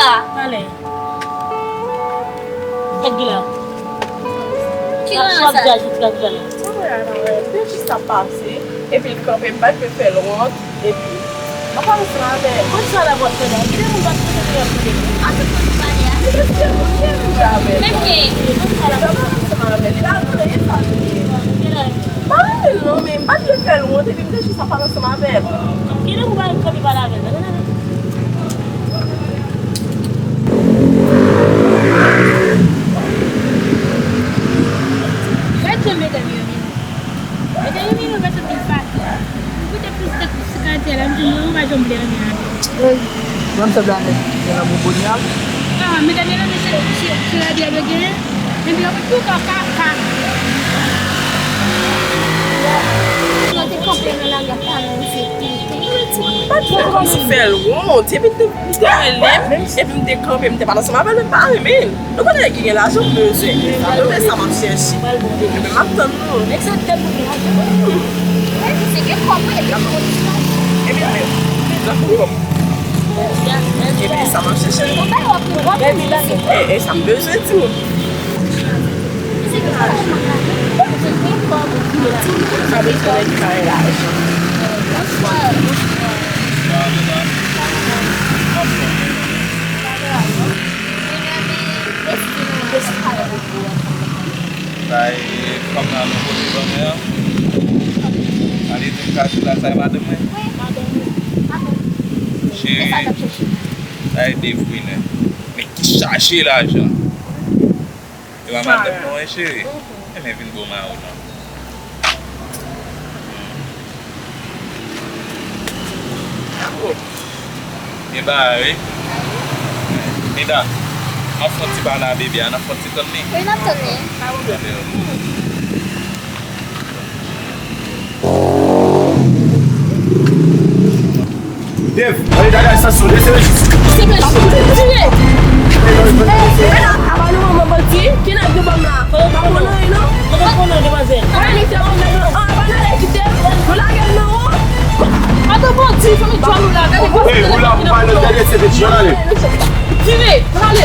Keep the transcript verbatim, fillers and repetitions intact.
Ale. Gad Gila. Ki sa, sa? Sa vre a, sa vre. Li te jis ap pase, epi l kanpe, m pa t vle fè l wont, epi m ap pale ansanm avè l. Konn sa la vòt fè la? Kite moun pa t kote li ap kote. A tout moun ki pale a. Li te fè moun ki menm jan avè l. Menm ke. Konn sa la vòt fè la? M ap pale ansanm avè l. Li pa konnen sa li ye. Pa renmen l non, men m pa t vle fè l wont, epi m te jis ap pale ansanm avè l. Kite pou pale, kanpe pale avè l. Gad jan medam yo vini. Medam yo vini, yo mete pil pati. Yo koute plis tèt. Sou katye la, m di nou, nou pa janm vle renmen avè m. Ey, mwen m sanble avèk gen lanmou kounye a. Ah, medam yo renmen se, se, se radyo yo genyen. Epi yo tou kaka. Yo te kanpe nan lari ap pale, misye. Pa t fè kòm si fè l wont, epi l te, l te rele m, epi m te kanpe, m te pale ansanm avè l, men m pa renmen l. Nou konnen nèg ki gen lajan m bezwen. Nou wè sa m ap chèche. Ebyen, m ap tann nou. Nèg sa tèt pou gen lajan. Mwen di se gen kòb wi, epi l konn sa. Ebyen, men, men, men, men, men, men, sa m ap chèche. Ou bay wòp li, wòp li. E, e, sa m bezwen di w. Sa bezwen nèg ki pa gen lajan. Bonswa. Bonswa, medam. Bay fanm nan nou pote ban mwen an. Ale di m ka di la sa e madanm mwen. Cheri, bay de fwi nèt. Men ki chaje lajan. E pa madanm mwen, cheri. Ebyen vin bon mayo non. Oh. Gen bagay wi. Neda, n ap fè yon ti pale a bebe a, n ap fè yon ti tann li. Wi, n ap tann li. Pa pwoblèm. Dev, ale dada sa sou, lese rejis. Se bèl, tire. Apa nou manman bandi, ki nèg nou banm la? Pa konnen non. Mwen pa konnen demwazèl. Apa nou fè yon nèg, ah, apa nou ale kite, nou lage l nan won. Adan bandi, fanmi djòl ou la, gade gwo. Ey, ou la pou pale, gade se bèt, jan ale. Tire, ale.